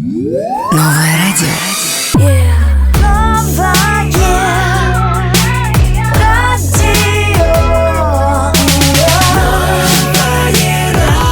Новое радио. Новое радио. Новое радио.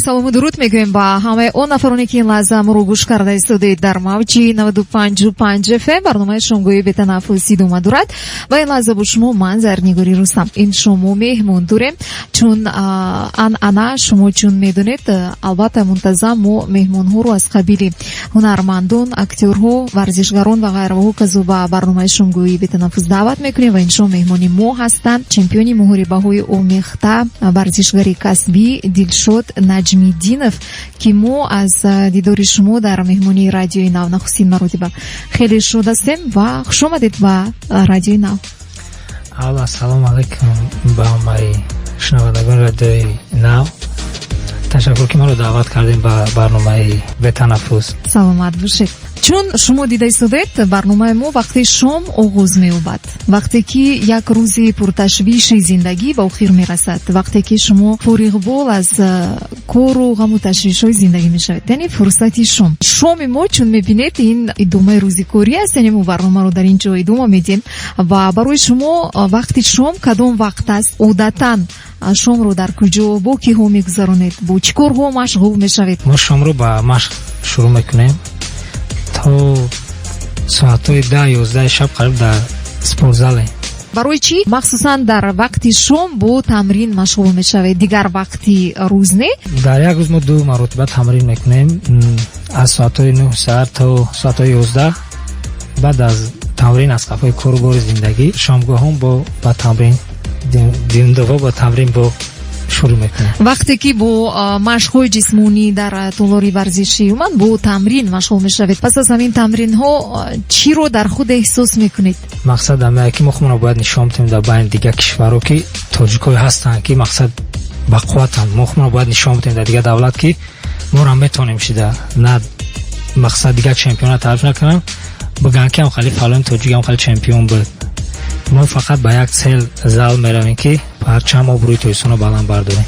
Салому дуруд мегӯем ба ҳамаи он нафароне, ки ин лаҳза моро гӯш карда истодаед дар мавҷи 95,5 FM. Барномаи шомгоҳи бетанаффус идома дорад ва ин лаҳза бо шумо ман, Зарнигори Рустам. Ин шомо меҳмон дорем, чун анъана, шумо чун медонед, албатта, мунтазам мо меҳмонҳоро аз қабили ҳунармандон, актёрҳо, варзишгарон ва ғайра ва ҳоказо ба барномаи шомгоҳи бетанаффус даъват мекунем ва ин шом меҳмони мо ҳастанд чемпиони муҳорибаҳои омехта, варзишгари касбӣ Дилшод Наҷмиддинов, ки мо аз дидори шумо дар меҳмонии Радиои Нав нахустин маротиба хеле шод ҳастем ва хушомадед ба Радиои Нав. Аввал, ассалому алайкум ба ҳамаи шунавандагони Радиои Нав. Ташаккур, ки маро даъват кардем ба барномаи бетанаффус. Саломат бошед. Чун шумо дида истодаед, барномаи мо вақти шом оғоз меёбад, вақте ки як рӯзи пурташвиши зиндагӣ ба охир мерасад, вақте ки шумо фориғбол аз кору ғаму ташвишҳои зиндагӣ мешавед, яъне фурсати шом. Шоми мо, чун мебинед, ин идомаи рӯзи корӣ аст, яъне мо барномаро дар ин ҷо идома медиҳем. Ва барои шумо вақти шом кадом вақт аст? Одатан шомро дар куҷо, бо киҳо мегузаронед, бо чӣ корҳо машғул мешавед? Мо шомро ба машқ шурӯъ мекунем, то соатҳои 10-11 шаб қариб дар спортзале. Барои чӣ махсусан дар вақти шом бо тамрин машғул мешавед, дигар вақти рӯз не? Дар як рӯз мо ду маротиба тамрин мекунем, аз соатҳои 9 саҳар то соатҳои 11. Баъд аз тамрин, аз қафои кору бори зиндагӣ, шомгоҳон бо ба тамрин, димдова бо тамрин бо шурӯъ мекунем. Вақте ки бо машқҳои ҷисмонӣ дар толори варзишӣ, умуман бо тамрин машғул мешавед, пас аз ҳамин тамринҳо чиро дар худ эҳсос мекунед? Мақсад ҳамае, ки мо худмонро бояд нишон бидем дар байни дигар кишварҳо, ки тоҷикҳое ҳастанд, ки мақсад ба қувватанд. Мо худмонро бояд нишон бидем дар дигар давлат, ки моро метавонем шида, на мақсад дигар чемпионат таъриф накунам, бигӯянд, ки ҳам хали фалони тоҷик ҳам хали чемпион буд. Мо фақат ба як цель зал меравем, ки парчам, обрӯи Тоҷикистонро баланд бардорем.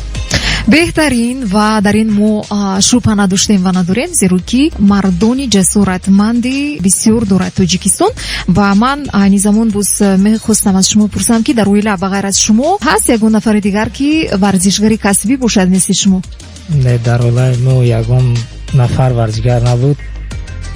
Беҳтарин. Ва дар ин мо шубҳа надоштем ва надорем, зеро ки мардони ҷасоратманди бисёр дорад Тоҷикистон. Ва ман айни замон боз мехостам аз шумо пурсам, ки дар оила ба ғайр аз шумо ҳаст ягон нафари дигар, ки варзишгари касбӣ бошад мисли шумо? Не, дар оилаи мо ягон нафар варзишгар набуд.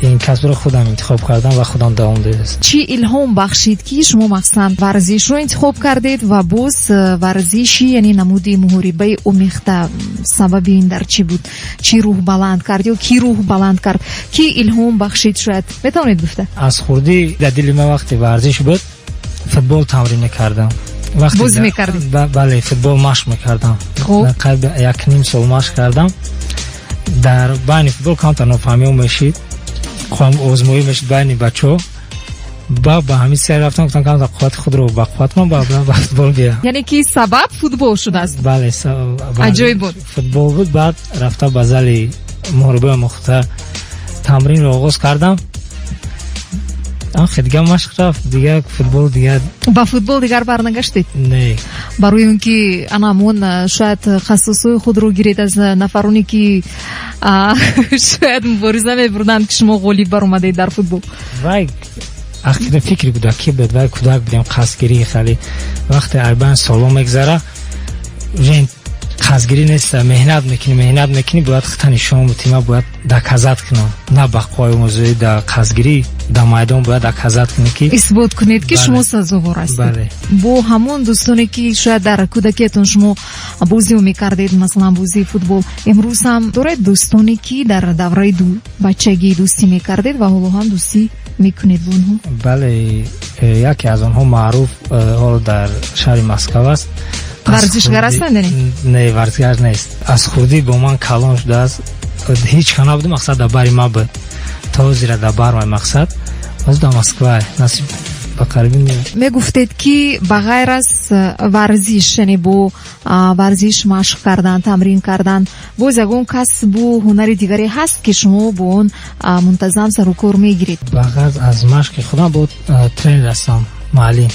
Ин касбро худам интихоб кардам ва худам давом додааст. Чӣ илҳом бахшид, ки шумо махсусан варзишро интихоб кардед ва боз варзиши, яъне намуди муҳорибаи омехта? Сабаби ин дар чӣ буд? Чӣ рӯҳ баланд кард ё кӣ рӯҳ баланд кард, кӣ илҳом бахшид, шояд метавонед гуфта? Аз хурдӣ дар дили ман вақте варзиш буд, футбол тамрин мекардам. Бозӣ мекардед? Бале, футбол машқ мекардам. Қариб 1,5 сол машқ кардам. Дар байни футбол камтар нофаҳмиҳо мешид, озмоӣ мешид байни бачаҳо. Ба ҳамин сер рафтам, гуфтам, камтар қуввати худро ба қувват кунам, ба футбол биям. Яъне ки сабаб футбол шудааст? Бале. Аҷоиб буд. Футбол буд. Баъд рафта ба зали муҳорибаи омехта тамринро оғоз кардам. Охи, дига машқ рафт, дига футбол дигар. Ба футбол дигар барнагаштед? Не. Барои он ки анамон шояд қасосҳои худро гиред аз нафароне, ки шояд мубориза мебурданд, ки шумо ғолиб баромадед дар футбол. Вай ахири фикри кӯдакӣ буд, вай кӯдак будем, қасдгирӣ хеле. Вақте арбаин соло мегзара, уже қасдгирӣ нест, меҳнат мекунӣ, меҳнат мекунӣ, бояд худта нишон бутӣ. Ман бояд доказать кунам, на ба қувваи музоӣ, да қасдгирӣ, да майдон бояд доказать кунӣ, ки исбот кунед, ки шумо сазовор ҳастед. Бо ҳамон дӯстоне, ки шояд дар кӯдакиятон шумо бозиё мекардед, масалан бозии футбол, имрӯз ҳам доред дӯстоне, ки дар давраи бачагӣ дӯстӣ мекардед ва ҳоло ҳам дӯстӣ мекунед бо онҳо? Бале, яке аз онҳо Маъруф, ҳоло дар шаҳри Москав аст. Варзишгар ҳастанд, яъне? Не, варзишгар нест. Аз хурдӣ бо ман калон шудааст. Ҳеҷ ка набуд, мақсад дар бари ма буд, то ҳозира дар бар май. Мақсад ҳозир дар Москва, насиб, ба қарибӣ меояд. Мегуфтед, ки ба ғайр аз варзиш, яъне бо варзиш машқ кардан, тамрин кардан, боз ягон касбу ҳунари дигаре ҳаст, ки шумо бо он мунтазам сарукор мегиред? Ба ғайр аз машқи худам бо тренер ҳастам, муаллим.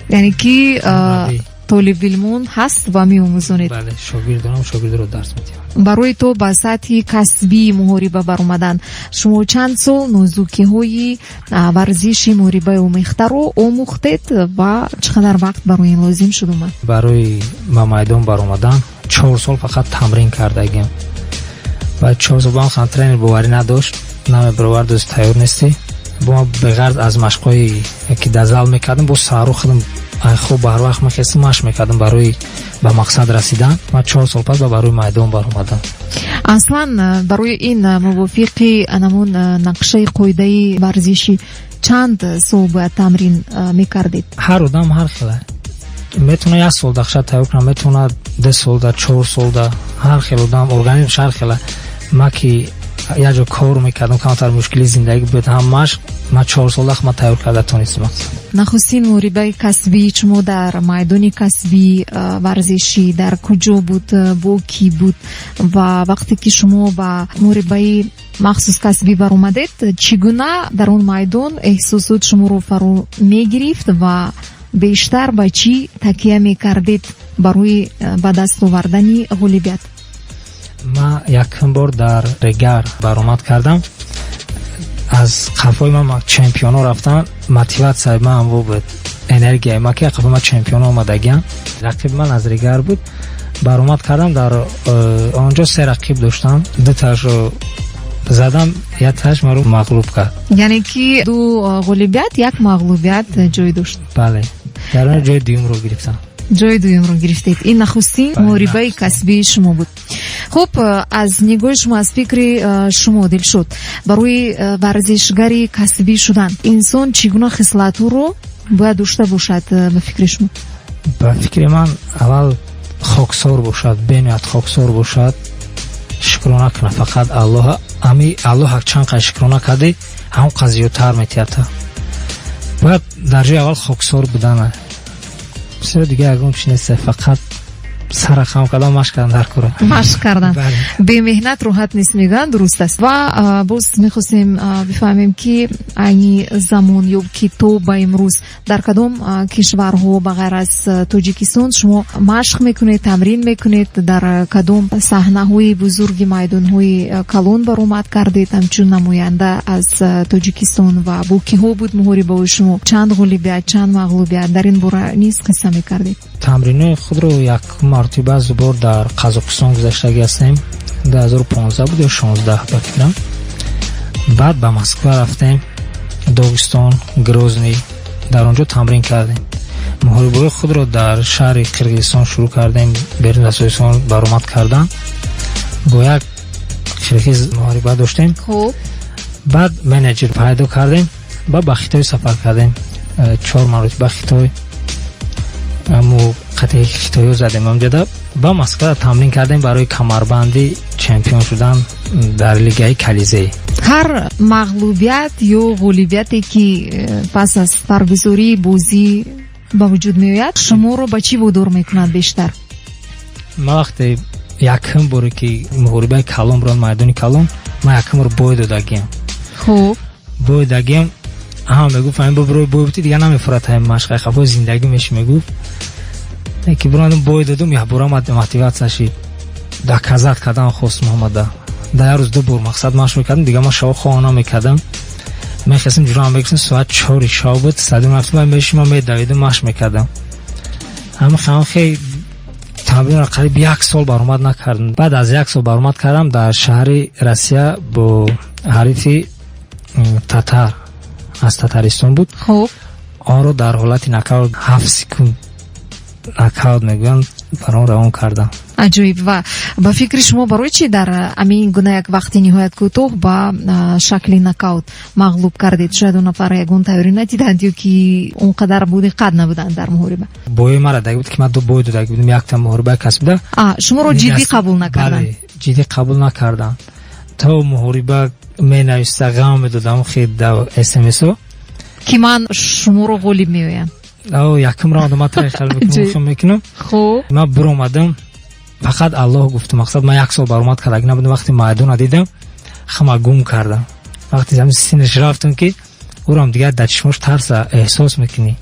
Яъне ки Мураббӣ. Толибилмон ҳаст ва меомӯзонед. Бале, шогирд дорам, шогирдро дарс медиҳам. Барои то ба сатҳи касбии муҳориба баромадан шумо чанд сол нозукиҳои варзиши муҳорибаи омехтаро омӯхтед ва чӣ қадар вақт барои ин лозим шуд омад? Барои ба майдон баромадан 4 сол фақат тамрин кардагим. Баъд 4 сол ба ман тренер боварӣ надошт, намебаровард, дӯст тайёр нестӣ. Бо ман беғарз аз машқҳое ки дар зал мекардам, боз саҳару худам хоб ба ҳар вақт мехестам, машқ мекардам барои ба мақсад расидан. Ман 4 сол пас ба барои майдон баромадам. Аслан барои ин мувофиқи анамун нақшаи қоидаи варзишӣ чанд сол бояд тамрин мекардед? Ҳар одам ҳар хела, метавона як сол нақша тайёр кунад, метавонад 2 солда, 4 солда. Ҳар хел одам организмш ҳар хела. Ма ки як ҷо кор мекардам, камтар мушкили зиндагӣ буд, ҳам машқ, ман 4 сола ма тайёр карда тонистам мақсад. Нахустин муҳорибаи касбии шумо дар майдони касбии варзишӣ дар куҷо буд, бо кӣ буд ва вақте ки шумо ба муҳорибаи махсус касбӣ баромадед, чӣ гуна дар он майдон эҳсосот шуморо фаро мегирифт ва бештар ба чӣ такя мекардед барои ба даст овардани ғолибият? Ман якум бор дар Регар баромад кардам. Аз қафои ман чемпионо рафтан, мотиватсияи ман буд, энергияи ма ки қафои ман чемпионо омадагиам. Рақиби ман аз Регар буд. Баромад кардам, дар он ҷо се рақиб доштам, дуташро задам, якташ маро мағлуб кард. Яъне ки ду ғолибият, як мағлубият ҷой дошт. Бале, дар он ҷои дуюмро гирифтам. Ҷои дуюмро гирифтед. Ин нахустин муҳорибаи касбии шумо буд. Хуб, аз нигоҳи шумо, аз фикри шумо, Дилшод, барои варзишгари касбӣ шудан инсон чӣ гуна хислатҳоро бояд дошта бошад, ба фикри шумо? Ба фикри ман, аввал хоксор бошад, бениҳоят хоксор бошад, шукрона кунад фақат Аллоҳ. Ами Аллоҳ чанд қадр шукрона кардӣ, ҳамон қадр зиёдтар метиҳад. Бояд дар ҷои аввал хоксор будана. Бисёр дига ягон чи нест, фақат сара хам кардан, машқ кардан дар кора. Машқ кардан. Бемеҳнат роҳат нест, мегӯянд, дуруст аст. Ва боз мехостем бифаҳмем, ки айни замон ё ки то ба имрӯз дар кадом кишварҳо ба ғайр аз Тоҷикистон шумо машқ мекунед, тамрин мекунед, дар кадом саҳнаҳои бузурги майдонҳои калон баромад кардед ҳамчун намоянда аз Тоҷикистон ва бо киҳо буд муҳорибаҳои шумо, чанд ғолибият, чанд мағлубият, дар ин бора низ қисса мекардед. Тамринҳои худро як мартиба бор дар Қазоқистон гузаштагӣ ҳастем, 2015 буд ё 16, ба фикрам. Баъд ба Москва рафтем, Догистон, Грозный, дар он ҷо тамрин кардем. Муҳорибаҳои худро дар шаҳри Қирғизистон шурӯъ кардем, берун аз Тоҷикистон баромад кардан. Бо як қирғиз муҳориба доштем. Баъд менеҷер пайдо кардем ва ба Хитой сафар кардем, чор маротиба Хитой мо қатъи хитоё задем омҷода. Ба Москва тамрин кардем барои камарбанди чемпион шудан дар лигаи Колизей. Ҳар мағлубият ё ғолибияте ки пас аз баргузории бозӣ ба вуҷуд меояд, шуморо ба чӣ водор мекунад бештар? Ман вақте якум боре ки муҳорибаи калон бурад, майдони калон, ман якум бор бой додагиам. Бой додагиам, ҳама мегуфт, ҳамин бо бой бути, дигар намефурад, ҳамин машқаи хафои зиндагӣ меши, мегуфт. Ки бурадам, бой додум, якбора мотиватсия шид, доказать кардан хост Муҳаммада. Дар як рӯз ду бор мақсад машқ мекардам, дигар ман шабо хова намекардам. Мехестем, ҷурам мегирифтем, соат 4-и шаб буд, стадион рафтем, мешимам, медавидам, машқ мекардам. Ҳама хел тамринро қариб як сол баромад накардам. Баъд аз як сол баромад кардам дар шаҳри Россия, бо ҳарифи татар, аз Татаристон буд. Онро дар ҳолати нокаут, 7 секунд нокаут мегӯянд, бар он равон кардам. Аҷоиб! Ва ба фикри шумо, барои чӣ дар ҳамин гуна як вақти ниҳоят кӯтоҳ ба шакли нокаут мағлуб кардед? Шояд он нафар ягон тайёрӣ надиданд ё ки он қадар бодиққат набуданд дар муҳориба? Бои мара даги буд, ки ман ду бой додаги будам, якта муҳорибаи касбида. Шуморо ҷиддӣ қабул накарданд? Бале, ҷиддӣ қабул накарданд. То муҳориба менависта, ғам медодам хел да смсо. Ки ман шуморо ғолиб меоям. Якум раунд ман тариқал мекунам. Ман биромадам, фақат Аллоҳ гуфтам. Мақсад, ман як сол баромад кардаги набудам. Вақти майдона дидам, хама гум кардам. Вақти ҳамин синаш рафтам, ки ӯрам дигар дар чишмош тарса эҳсос мекунӣ.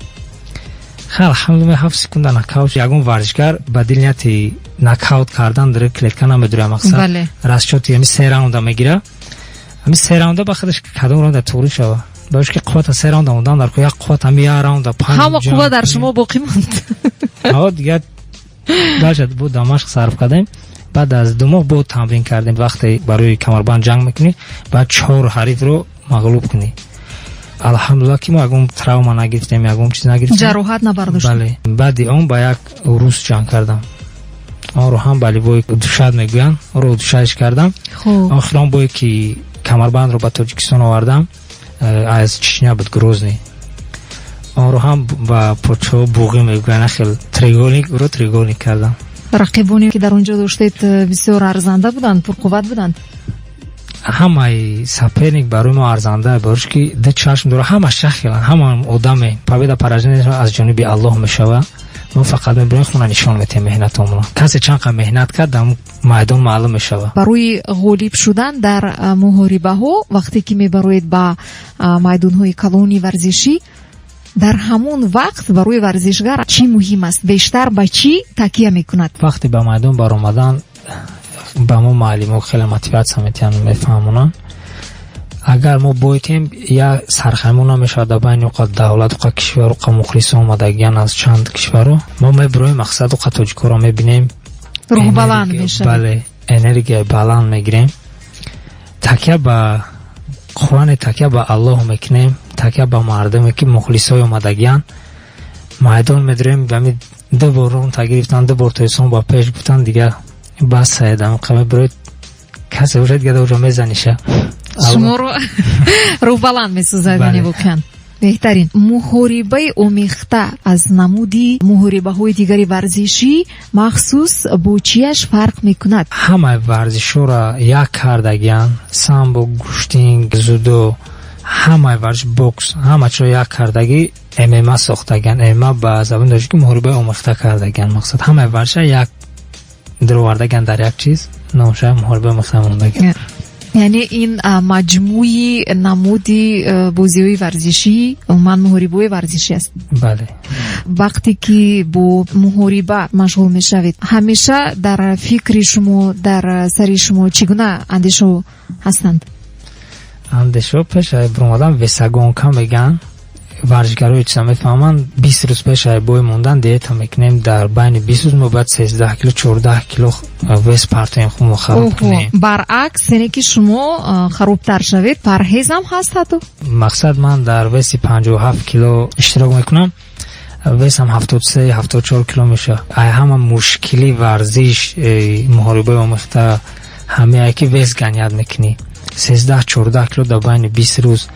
Ха, алҳамдулилла, 7 секунда нокаут. Ягон варзишгар ба дил нияти нокаут кардан дар клетка намедуря, мақсад расчёти ҳами се раунда мегира. Ҳами се раунда ба худаш кадом раунда туғри шава, барош ки қуввата се раунда мондан дар як қувват, ҳами як раунда панҷ. Ҳама қувва дар шумо боқӣ монд. Ҳо, дигар дальше бо дамашқ сарф кардем. Баъд аз 2 моҳ бо тамрин кардем. Вақте барои камарбанд ҷанг мекунӣ, баъд чор ҳарифро мағлуб кунӣ. Алҳамдулилла, ки мо ягон травма нагирифтем, ягон чиз нагирифтем. Ҷароҳат набардоштем. Бале, баъди он ба як рус ҷанг кардам. Онро ҳам болевой удушать мегӯянд, онро удушать кардам. Охир он бое ки камарбандро ба Тоҷикистон овардам, аз Чечня буд, Грозный. Онро ҳам ба почо буғӣ мегӯянд, хел треугольник, ӯро треугольник кардам. Рақибоне ки дар он ҷо доштед, бисёр арзанда буданд, пурқувват буданд? Ҳамаи соперник барои мо арзанда, барош ки ду чашм дора, ҳама шахеланд, ҳама одаме. Победа, поражение аз ҷониби Аллоҳ мешава. Мо фақат мебинем, хона нишон метиҳем меҳнатомона. Касе чанд қа меҳнат кард, дар майдон маълум мешава. Барои ғолиб шудан дар муҳорибаҳо, вақте ки мебароед ба майдонҳои калони варзишӣ, дар ҳамон вақт барои варзишгар чӣ муҳим аст, бештар ба чӣ такя мекунад? Вақте ба майдон баромадан, ба мо муаллимо хеле мотиватсия метиҳанд, мефаҳмонанд. Агар мо бойтем, як сархаймо намешавад дар байни уқа давлат, уқа кишвар, уқа мухлисо омадагиян аз чанд кишвару. Мо мебироем, мақсад, уқа тоҷикоро мебинем. Рӯҳбаланд мешавад. Бале, энергияи баланд мегирем. Такя ба Қуръане, такя ба Аллоҳ мекунем, такя ба мардуме ки мухлисҳои омадагиян. Майдон медурем, ами ду бор рунта гирифтан, ду бор тоисон ба пеш гуфтан, дигар бас, саедам мебироед, касе бошад, дигар даоҷо мезаниша. Шуморо рӯҳбаланд месозад, яъне воқеан беҳтарин. Муҳорибаи омехта аз намуди муҳорибаҳои дигари варзишӣ махсус бо чияш фарқ мекунад? Ҳамаи варзишҳоро як кардагиян: самбо, гӯштин, дзюдо, ҳамаи варзиш, бокс, ҳама чиро як кардагӣ, ММА сохтагиян. ММА ба забони тоҷикӣ муҳорибаи омехта кардагиян. Мақсад, ҳамаи варзиша як даровардагиян, дар як чиз номша муҳорибаи омехта мондагиян. Яъне ин маҷмӯи намуди бозиҳои варзишӣ, умуман муҳорибаҳои варзишӣ аст. Бале. Вақте ки бо муҳориба машғул мешавед, ҳамеша дар фикри шумо, дар сари шумо чӣ гуна андешаҳо ҳастанд? Андешаҳо пеш аз биромадан, весогонка мегӯянд, варзишгарои чиза мефаҳманд. 20 рӯз пеш аз бой мондан диета мекунем. Дар байни 20 рӯз мо бояд 13 кило, 14 кило вес партоем, худмо хароб кунем. Баръакс, яъне ки шумо харобтар шавед, парҳезам ҳаст ҳатто? Мақсад, ман дар веси 57 кило иштирок мекунам, весам 73, 74 кило мешавад. Ай ҳама мушкили варзиш муҳорибаи омехта ҳамеае ки вес гонять мекунӣ, 13, 14 кило дар байни 20 рӯз,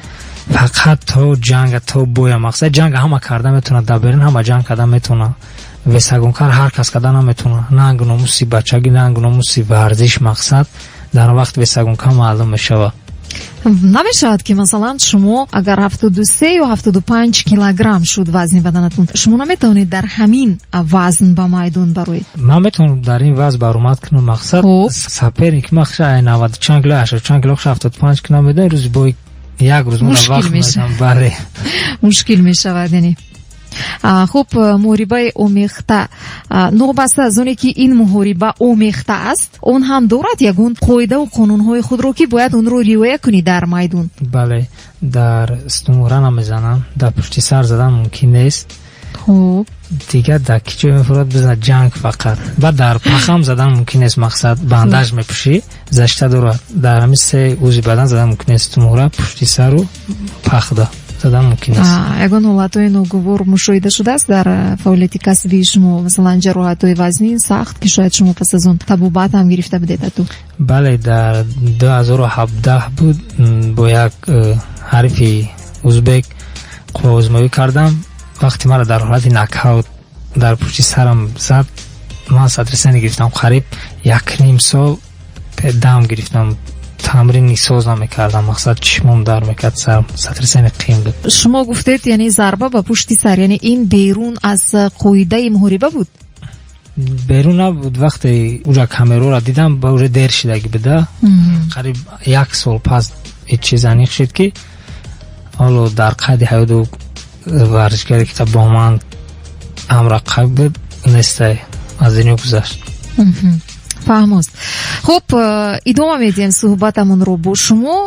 фақат то ҷанга, то боя. Мақсад, ҷанга ҳама карда метавонад, дар берун ҳама ҷанг карда метавонад, весогонкар ҳар кас карда наметавонад. Нангу номуси бачагӣ, нангу номуси варзиш, мақсад, дар вақти весогонка маълум мешавад. Намешавад ки, масалан, шумо агар 73 ё 75 килограмм шуд вазни баданатон, шумо наметавонед дар ҳамин вазн ба майдон бароед? Ман метавонам дар ин вазн баромад кунам. Мақсад, соперник ма наваду чанд кило, 80 чанд кило, 75 кило медонӣ, рӯзи бой як рӯз мушкил мешавад. Бале. Мушкил мешавад, яъне. Хуб, муҳорибаи омехта, новобаста аз оне ки ин муҳориба омехта аст, он ҳам дорад ягон қоидаву қонунҳои худро, ки бояд онро риоя кунӣ дар майдон. Бале, дар сутунмӯҳра намезанам, дар пушти сар задан мумкин нест. Дигар дар ки ҷой мефурад, бизна ҷанг фақат. Баъд дар пахам задан мумкин нест. Мақсад, бандаж мепӯшӣ, защита дорад. Дар ҳамин се узви бадан задан мумкин нест: сутунмӯҳра, пушти сару пахда задан мумкин нест. Ягон ҳолатҳои ногувор мушоҳида шудааст дар фаъолияти касбии шумо, масалан, ҷароҳатҳои вазнин, сахт, ки шояд шумо пас аз он табобат ҳам гирифта будед ҳатто? Бале, дар 2017 буд, бо як ҳарифи узбек қувваозмоӣ кардам. Вақте маро дар ҳолати нокаут дар пушти сарам зад, ман сотрясение гирифтам, қариб як ним сол дам гирифтам, тамрини соз намекардам. Мақсад, чишмом дар мекард, сарам, сотрясение қим буд. Шумо гуфтед, яъне зарба ба пушти сар, яъне ин берун аз қоидаи муҳориба буд? Берун набуд. Вақте уҷа камероро дидам, ба уже дер шидаги буда. Қариб як сол пас ҳеҷ чиз аниқ шуд, ки ҳоло дар қайди ҳаёту варзишгаре ки бо ман Ҳамрақаб буд, нестай, аз дунё гузашт. Фаҳмост. Хуб, идома медиҳем суҳбатамонро бо шумо,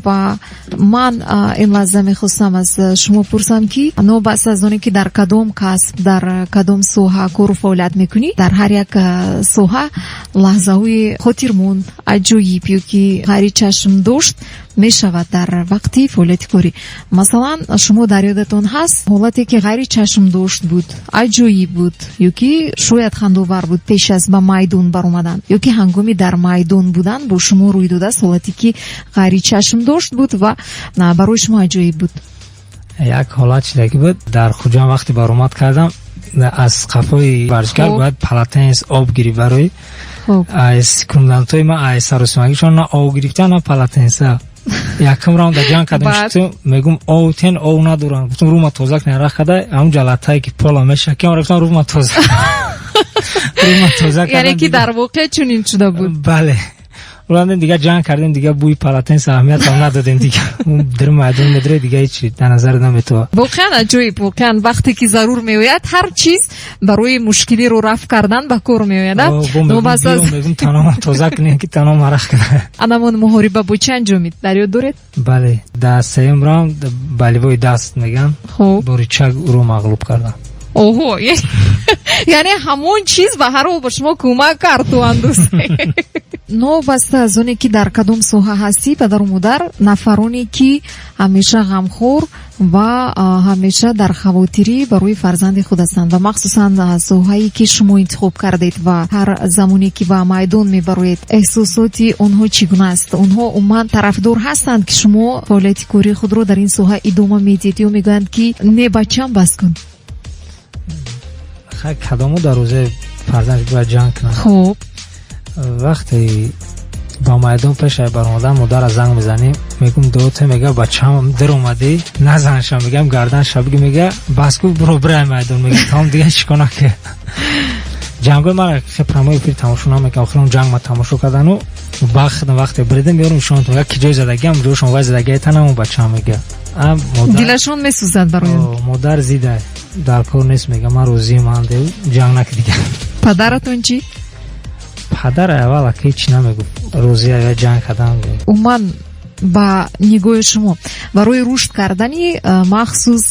ва ман ин лаҳза мехостам аз шумо пурсам, ки новобаста аз оне ки дар кадом касб, дар кадом соҳа кору фаъолият мекунӣ, дар ҳар як соҳа лаҳзаҳои хотирмон, аҷоиб ё ки ғайричашмдошт мешавад дар вақти фаъолияти корӣ. Масалан, шумо дар ёдатон ҳаст ҳолате ки ғайричашмдошт буд, аҷоиб буд ё ки шояд хандовар буд пеш аз ба майдон баромадан ё ки ҳангоми дар майдон будан бо шумо рӯй додааст, ҳолате ки ғайричашмдошт буд ва барои шумо аҷоиб буд? Як ҳолат шидаги буд дар Хуҷанд. Вақте баромад кардам, аз қафои варзишгар бояд полотенце, об гирифт барои аз секундантои ман, ай саросимагишон на об гирифтан, на полотенце. Якум раунда ҷанг кардем, мегум ов тен, ов надорам. Гуфтам, рума тоза кунед. Рақ када ҳамун ҷалатае ки пола мешакем, рафтам рума тоза. Яъне ки дар воқеъ чунин шуда буд? Бале, урандем, дига ҷанг кардем, дига бӯи полотенце аҳамиятам надодем. Дига дар майдон медре, дига ҳечи дар назар наметова. Воқеан аҷоиб. Воқеан, вақте ки зарур меояд, ҳар чиз барои мушкилиро рафъ кардан ба кор меояд. Мегум, танома тоза кунем, ки таном арақ кунад. Анамон муҳориба бо чӣ анҷомид, дар ёд доред? Бале, дар сеюм раунд болевой даст меган, бо рычаг ӯро мағлуб кардам. Оҳо, яъне ҳамон чиз ба ҳар ҳол ба шумо кӯмак кард то андозе. Новобаста аз оне ки дар кадом соҳа ҳастӣ, падару модар нафароне ки ҳамеша ғамхор ва ҳамеша дар хавотирӣ барои фарзанди худ ҳастанд, ва махсусан соҳае ки шумо интихоб кардед, ва ҳар замоне ки ба майдон мебароед, эҳсосоти онҳо чӣ гуна аст? Онҳо умуман тарафдор ҳастанд, ки шумо фаъолияти кории худро дар ин соҳа идома медиҳед, ё мегӯянд, ки не, бачам, бас кун? Кадому дар рӯзаи фарзандш бояд ҷанг кунад? Вақте ба майдон пешай баромадан, модарра занг мезанем, мегум, доте, мега, бачам даромадӣ, назанша, мегам, гарданша биги, мега, бас ку, биро, бирай майдон, мега, тамом, дига чӣ кона ки ҷангои мара хе прямой эфир тамошо намекунам. Охирон ҷанг ма тамошо кардану бахтам, вақте бридем, меёрум, нишонатон, мега, ки ҷой задагиам, ҷошон вай задагиай танаму бачам, мега. Дилашон месӯзад барои Модар зида дар кор нест, мега, ман розиам, ҷанг наки дига. Падаратон чӣ? Падар аввал ака ҳеч намегуфт, розия я ҷанг кардан. Умуман, ба нигоҳи шумо, барои рушд кардани махсус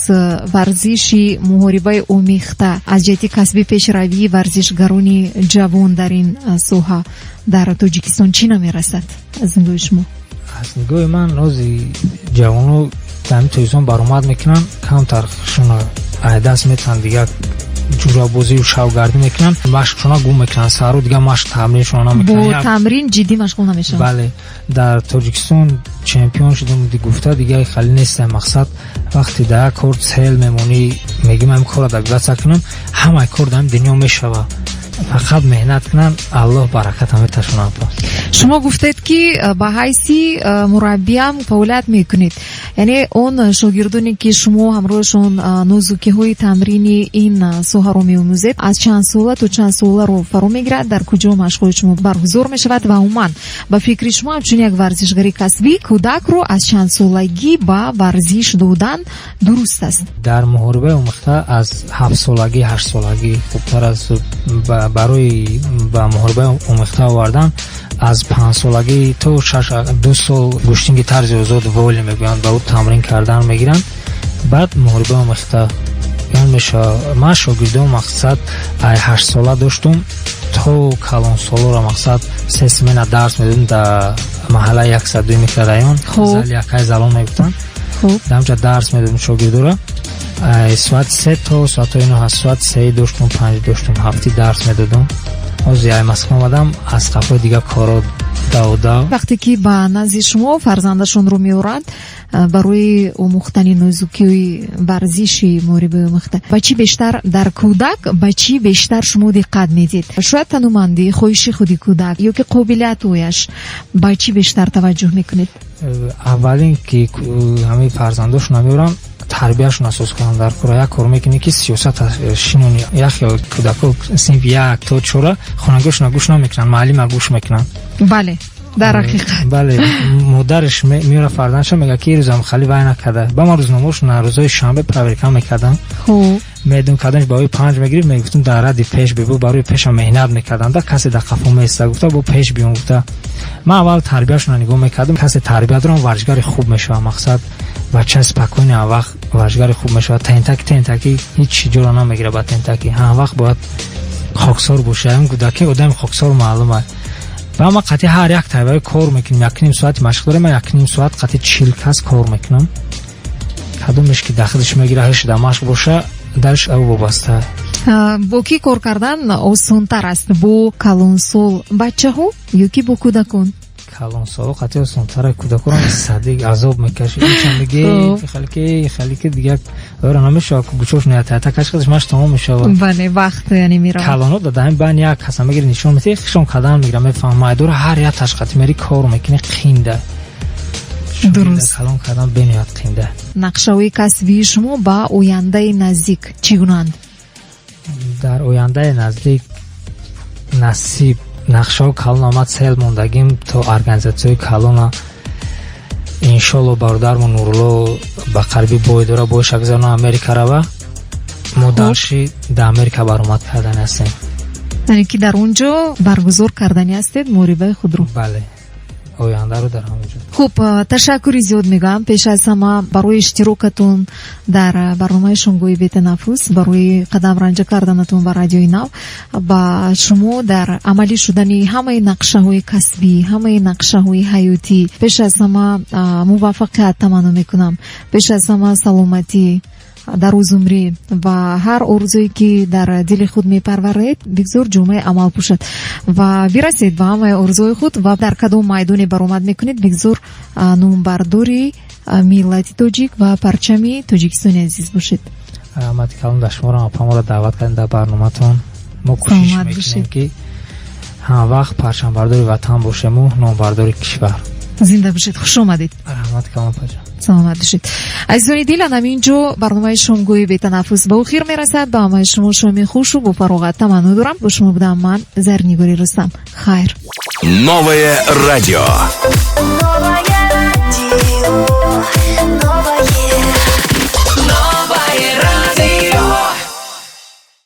варзиши муҳорибаи омехта, аз ҷиҳати касби пешравии варзишгарони ҷавон дар ин соҳа дар Тоҷикистон чӣ намерасад аз нигоҳи шумо? Аз нигоҳи ман, нози ҷавоно дар ҳамин Тоҷикистон баромад мекунанд, камтар шуна даст метаванд, дигар ҷурабозию шавгардӣ мекунанд, машқшона гум мекунанд, саҳру дига машқ тамриншона намекунанд. Бо тамрин ҷиддӣ машғул намешаванд. Бале, дар Тоҷикистон чемпион шудем гуфта, дига хеле нестам. Мақсад, вақте дар як кор цель мемонӣ, мегӣ, ман кора добиваться кунам, ҳамаи кор дар дунё мешава, фақат меҳнат кунанд, Аллоҳ бараката меташонад. Шумо гуфтед, ки ба ҳайси мураббиам фаъолият мекунед. Яъне он шогирдоне ки шумо ҳамроҳашон нозукиҳои тамрини ин соҳаро меомӯзед, аз чанд сола то чанд соларо фаро мегирад, дар куҷо машқҳои шумо баргузор мешавад ва умуман, ба фикри шумо, ҳамчун як варзишгари касбӣ, кӯдакро аз чанд солагӣ ба варзиш додан дуруст аст? Дар муҳорибаи омехта аз 7 солагӣ, 8 солагӣ хубтар аст. Барои ба муҳорибаи омехта овардан аз 5 солагӣ то шаш, 2 сол гӯштинги тарзи озод, воли мегӯянд, ба ӯ тамрин кардан мегиранд, баъд муҳорибаи омехта мешавад. Ман шогирдон, мақсад, ай 8 сола доштум то калонсолоро, мақсад, се смена дарс медодем дар маҳаллаи 102 микрорайон, зали якай залон мегуфтанд. Дар онҷа дарс медодем шогирдора соати 3 то соатҳои 9. Аз соати 3 доштум, 5 доштум, ҳафти дарс медодум. Ҳозир ай Москва омадам, аз қафои дига коро давдав. Вақте ки ба назди шумо фарзандашонро меоранд барои омӯхтани нозукиҳои варзиши муҳорибаи омехта, ба чӣ бештар дар кӯдак, ба чӣ бештар шумо диққат медиҳед? Шояд танумандӣ, хоҳиши худи кӯдак ё ки қобилиятҳояш, ба чӣ бештар таваҷҷӯҳ мекунед? Аввалин ки ҳамаи фарзандошона меорам, тарбияшон асос кунанд дар кора. Як кор мекунӣ, ки сиёсат шинони. Як хел кӯдако синфи як то чора хонагиҳошона гӯш намекунанд, муаллима гӯш мекунанд. Бале. Дар ҳақиқат. Бале, модараш меёра фарзандша, мега ки рӯзам хали вай накарда. Ба ман рӯзномаошона рӯзои шанбе проверка мекардам. Медум кардамш, баҳои 5 мегирифт. Мегуфтум, дар радди пеш бибу, барои пеша меҳнат мекардам, да касе дар қафо места, гуфта, бо пеш биём, гуфта. Ман аввал тарбияшона нигоҳ мекардам. Касе тарбия дорам, варзишгари хуб мешавад. Мақсад, бача спокойный, ҳамвақт варзишгари хуб мешавад. Тентаки тентаки ҳеҷ ҷоро намегирад. Ба тентаки ҳамвақт бояд хоксор боша. Ам кӯдаки одами хоксор маълум аст. Ва ма қатъи ҳар як тайбаи кор мекунем. 1,5 соати машқ дорем, ман 1,5 соат қатъи 40 кас кор мекунам. Кадомеш ки дахлиш мегира, ҳеш дар машқ боша, дарш ав вобаста. Бо кӣ кор кардан осонтар аст, бо калонсол бачаҳо ё ки бо кӯдакон? Калонсоло қатъи осонтара. Кӯдаконам садик азоб мекаши, ичам меги, халики халики дигар ора намешава, гӯшош ниятата кашкадаш маш тамом мешава. Бале, вақт яъне меравад. Калоно дадаҳами байн як каса мегири, нишон метиҳи, хишон кадан мегира, мефаҳмам. Майдора ҳар як ташқати мери, кор мекунӣ, қинда. Дуруст. Калон кардан бениҳоят қинда. Нақшаҳои касбии шумо ба ояндаи наздик чӣ гунаанд? Дар ояндаи наздик, насиб, нақшаҳо калон омад, сел мондагим то организатсияҳои калона. Иншолло, бародармо Нурулло ба қариби бой дора, бойша гузарона, Америка рава, мо дарши да Америка баромад кардани ҳастем. Яъне ки дар он ҷо баргузор кардани ҳастед муҳорибаи худро? Бале, ояндаро дар ҳамон ҷо. Хуб, ташаккури зиёд мегӯям пеш аз ҳама барои иштирокатон дар барномаи шомгоҳи бетанаффус, барои қадам ранҷа карданатон ба Радиои Нав. Ба шумо дар амалӣ шудани ҳамаи нақшаҳои касбӣ, ҳамаи нақшаҳои ҳаётӣ пеш аз ҳама муваффақият таманно мекунам, пеш аз ҳама саломатӣ, дарозумрӣ ва ҳар орзуе ки дар дили худ мепарваред, бигзор ҷомаи амал пӯшад ва бирасед ба ҳамаи орзуҳои худ, ва дар кадом майдоне баромад мекунед, бигзор номбардори миллати тоҷик ва парчами Тоҷикистони азиз бошед. Раҳмати калон дар шуморо, апаморо даъват кардем дар барноматон. Мо кӯшиш мекунем, ки ҳамавақт парчамбардори ватан бошему номбардори кишвар. Зинда бошед, хуш омадед. Раҳмати калон, апаҷон. Саломат бошед. Азизони дил, ҳамин ҷо барномаи шомгоҳи бетанаффус ба охир мерасад. Ба ҳамаи шумо шоми хушу бо фароғат таманно дорам. Бо шумо будам ман, Зарнигори Рустам. Хайр. Новое радио. Новое радио.